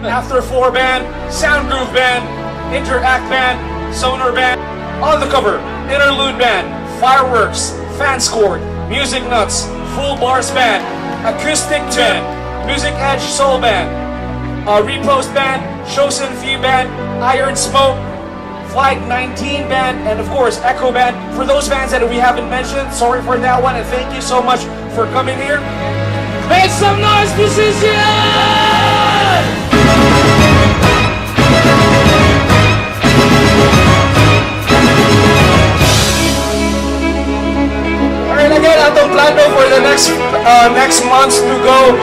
After Four Band, Sound Groove Band, Interact Band, Sonar Band, On the Cover, Interlude Band, Fireworks, Fanscourt, Music Nuts, Full Bars Band, Acoustic Band, Music Edge Soul Band, Repost Band, Chosen Few Band, Iron Smoke, Flight 19 Band, and of course Echo Band. For those bands that we haven't mentioned, sorry for that one, and thank you so much for coming here. Make some noise, musicians! Alright, again, atong plano for the next months to go,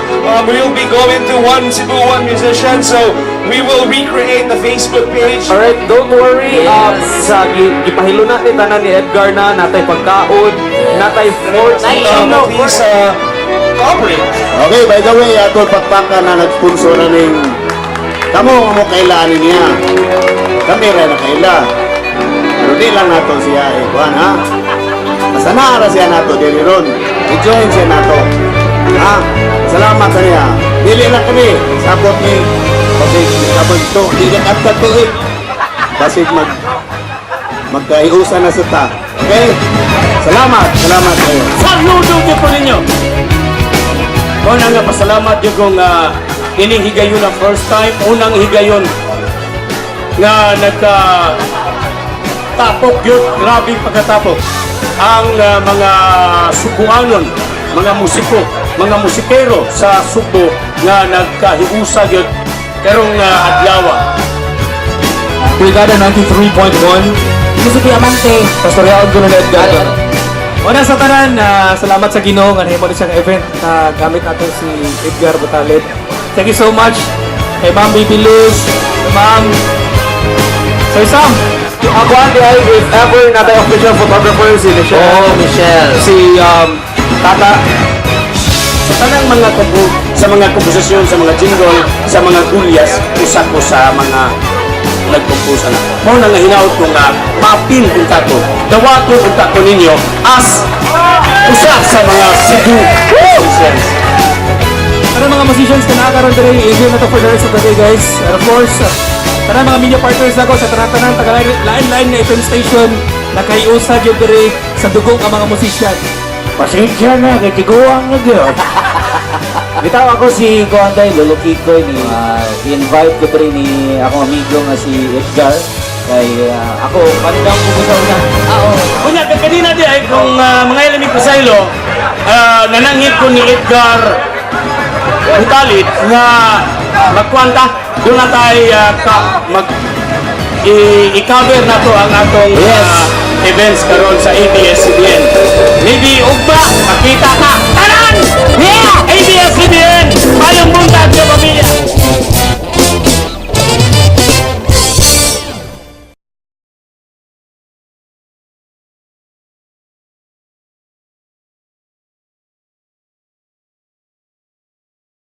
we will be going to One Cebu, One Musician. So we will recreate the Facebook page. Alright, don't worry. Sa gipahilo na ni tanan ni Edgar na natay pagkaon, natay forts. Please cooperate. Okay, by the way, ato pagpaka na nag-sponsor na ning kamo mo kailan niya. Kami ra na kaila. Pero di lang nato siya eh, kuan ha. Basta naara siya nato diri ron. I-join siya nato. Ha? Salamat sa niya. Dili lang kami. Sabot ni basig kabag to, di ka kanta to eh. Basig magkaiusan na sa ta. Okay? Salamat, salamat kayo. Saludo gyud ko ninyo. Mao na nga pasalamat gyud kong ining higayon na first time, unang higayon nga nagka tapok gyud, grabe pagkatapok ang mga Subuanon, mga musiko, mga musikero sa Sugbo nga nagkahiusa gyud karong adlaw. Brigada 93.1. Suzuki Amante. Pastoryaon ko na ni Edgar. Una sa tanan, salamat sa Ginoo nga nahimo ni siyang event na gamit nato si Edgar Butalid. Thank you so much kay Ma'am Bibi Luz, kay Ma'am Sir Sam. Ako ate ay if ever natay official photographer si Michelle. Oh, Michelle. Si Tata. Sa tanang mga sa mga komposisyon, sa mga jingle, sa mga gulyas, usa ko sa mga nagkomposa na. Mao na nga hinaot ko nga mapil unta ko, dawaton unta ko ninyo as usa sa mga Cebu musicians. Tanang mga musicians na nakakaroon diri, enjoy na to for the rest of the day, guys. And of course, tanang mga media partners nako sa tanan-tanan taga lain-lain nga FM station nakahiusa gyud diri sa dugo nga mga musician. Pasensya na, kay tiguang na gyud. Bitaw ako si Kuanday, Lolo Kiko, ni invite ko diri ni akong amigo nga si Edgar. Kay ako, pandang ko sa una. Ah, oo. Kunya, kay kanina di ay kung mga ilamig ko sa ilo, nanangit ko ni Edgar Butalit nga magkwanta, doon na tayo ka, mag i-cover na to ang atong events karon sa ABS-CBN. Maybe ugma.